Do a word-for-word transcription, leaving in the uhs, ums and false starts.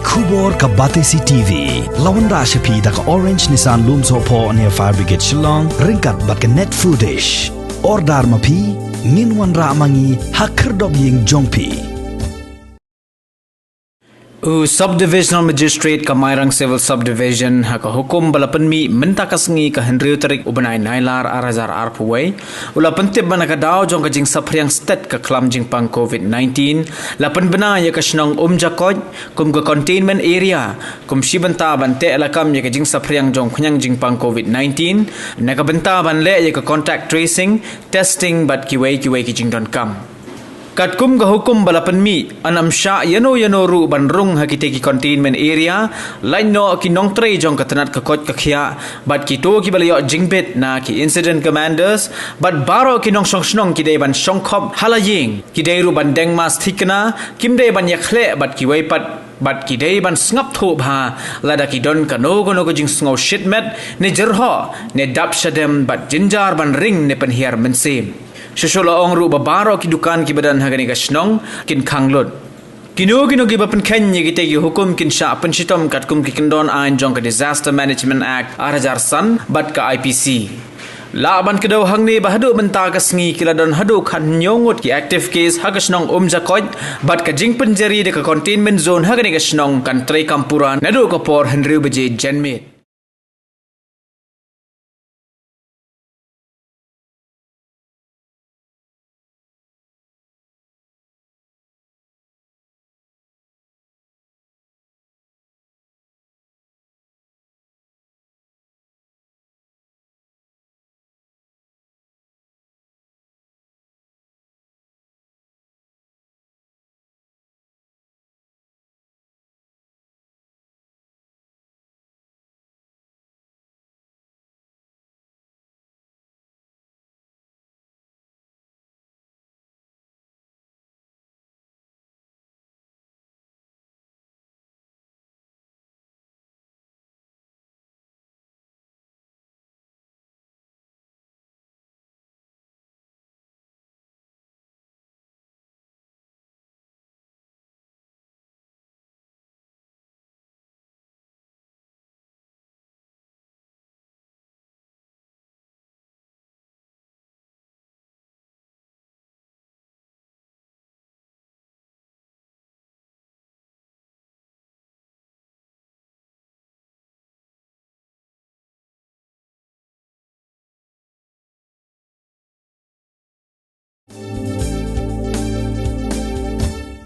Khubor ka Batesi T V la wanrah sha phi da ka Orange Nissan Lumsohphoh near Fire Brigade Shillong ryngkat bad ka Net Foodish. Order ma phi, ngin wanrah ma ngi ha khyrdop ïing jong phi. U Subdivisional Magistrate ka Mairang Civil Subdivision ha ka hukum ba la pynmih mynta ka sngi ka hynriew tarik u bnai Nailar ar hajar arphew wei u la pyntip ba na ka daw jong ka jingsaphriang stet ka khlam jingpang covid nineteen, la pynbna ïa ka shnong Umjakoit kum ka containment area, kum shi bynta ban teh lakam ïa ka jingsaphriang jong khñiang jingpang covid nineteen, na ka bynta ban leh ïa ka contact tracing, testing bad kiwei kiwei ki jingdonkam. Katkum ka hukum ba la pynmih, yn ym shah ïano ïano ruh ban rung ha kitei ki containment area, lait noh ki nongtrei jong ka tnat ka koit ka khiah, bad kito kiba la ïoh jingbit na ki incident commanders, bad baroh ki nongshong shnong ki dei ban shong khop ha la ïing, ki dei ruh ban deng mask thikna, kim dei ban ïakhleh bad kiwei pat, bad ki dei ban sngap thuh bha lada ki don kano kano ka jingsngew shit met, ne jyrhoh, ne dap shadem bad jynjar ban ring ne pynhiar mynsiem. Shuh shuh la ong ruh ba baroh ki dukan kiba don ha kane ka shnong kin khang lut. Kino kino kiba pynkheiñ ïa kitei ki hukum kin shah pynshitom katkum ki kyndon aiñ jong ka Disaster Management Act ar hajar san bad ka I P C. Lah ban kdew hangne ba haduh mynta ka sngi ki la don haduh khathynñiew ngut ki active case ha ka shnong Umjakoit, bad ka jingpynjari da ka containment zone ha kane ka shnong kan treikam pura naduh ka por hynriew baje janmiet.